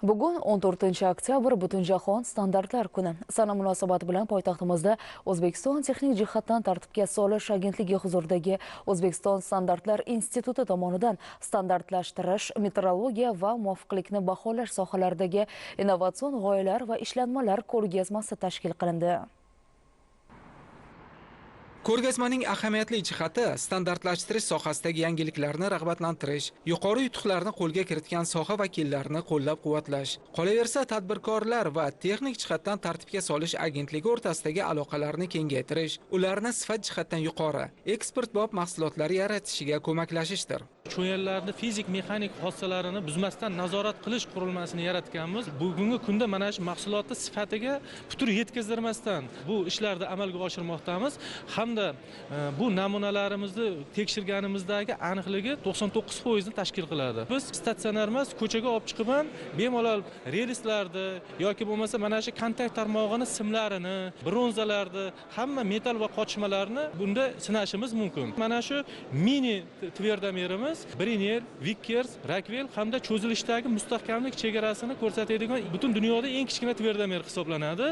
Bugun 14 oktyabr Butunjahon standartlar kuni. Sana munosabati bilan poytaxtimizda O'zbekiston texnik jihatdan tartibga solish agentligi huzuridagi O'zbekiston standartlar instituti tomonidan standartlashtirish, metrologiya va muvofiqlikni baholash sohalaridagi innovatsion g'oyalar va ishlanmalar ko'rgazmasi tashkil qilindi. Ko'rgazmaning ahamiyatli jihati standartlashtirish sohasidagi yangiliklarni rag'batlantirish, yuqori yutuqlarni qo'lga kiritgan soha vakillarini qo'llab-quvvatlash, qolaversa tadbirkorlar va texnik jihatdan tartibga solish agentligi o'rtasidagi aloqalarni kengaytirish, ularni sifat jihatdan yuqori, eksportbop mahsulotlar yaratishiga ko'maklashishdir. Cho'yanlarni fizik mexanik xossalarini buzmasdan nazorat qilish qurilmasini yaratganmiz. Bugungi kunda mana shu mahsulotni sifatiga putur yetkazdirmasdan bu ishlarni amalga oshirmoqdamiz. Hamda bu namunalarimizni tekshirganimizdagi aniqligi 99% ni tashkil qiladi. Biz statsionar emas, ko'chaga olib chiqib ham bemalol relslarni yoki bo'lmasa mana shu kontakt tarmog'ini simlarini, bronzalarni, hamma metal va qochmalarni bunda sinashimiz mumkin. Mana shu mini tverdomerimiz Brinell, Vickers, Rockwell hamda cho'zilishdagi mustahkamlik chegarasini ko'rsatadigan butun dunyoda eng kichkina tverdomer hisoblanadi.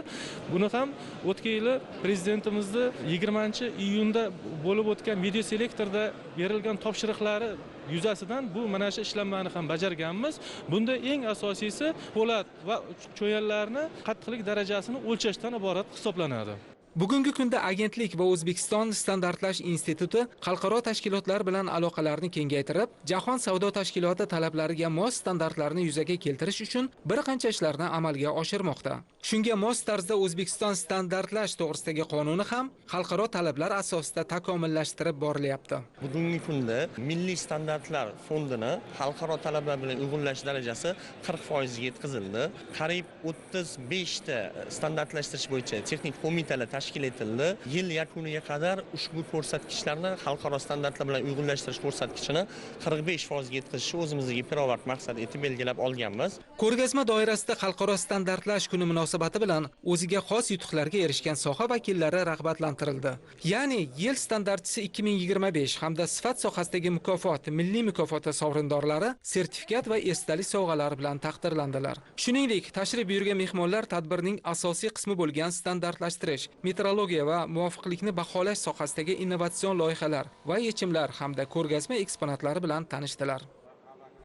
Buni ham o'tgan yili prezidentimizni 20-iyunda bo'lib o'tgan video selektorda berilgan topshiriqlari yuzasidan bu mana shu ishlanmani ham bajarganmiz. Bunda eng asosiysi po'lat va cho'yanlarni qattiqlik darajasini o'lchashdan iborat hisoblanadi. Bugungi kunda agentlik va O'zbekiston standartlash instituti xalqaro tashkilotlar bilan aloqalarni kengaytirib, Jahon savdo tashkiloti talablariga mos standartlarni yuzaga keltirish uchun bir qancha ishlarni amalga oshirmoqda. Shunga mos tarzda O'zbekiston standartlash to'g'risidagi qonuni ham xalqaro talablar asosida takomillashtirib borilyapti. Bugungi kunda milliy standartlar fondini xalqaro talablar bilan uyg'unlash darajasi 40% ga yetkazildi. Qariyb 35 ta standartlashtirish bo'yicha texnik qo'mitalar tashkil etildi. Yil yakuniga qadar ushbu ko'rsatkichlarni xalqaro standartlar bilan uyg'unlashtirish ko'rsatkichini 45% ga yetkazishni o'zimizga pirovard maqsad etib belgilab olganmiz. Ko'rgazma doirasida xalqaro standartlash kuni munosabati bilan o'ziga xos yutuqlarga erishgan soha vakillari rag'batlantirildi. Ya'ni yil standartchisi 2025 hamda sifat sohasidagi mukofot milliy mukofoti sovrindorlari sertifikat va esdalik sovg'alari bilan taqdirlandilar. Shuningdek, tashrif buyurgan mehmonlar tadbirning asosiy qismi bo'lgan standartlashtirish, metrologiya va muvofiqlikni baholash sohasidagi innovatsion loyihalar va yechimlar hamda ko'rgazma eksponatlari bilan tanishdilar.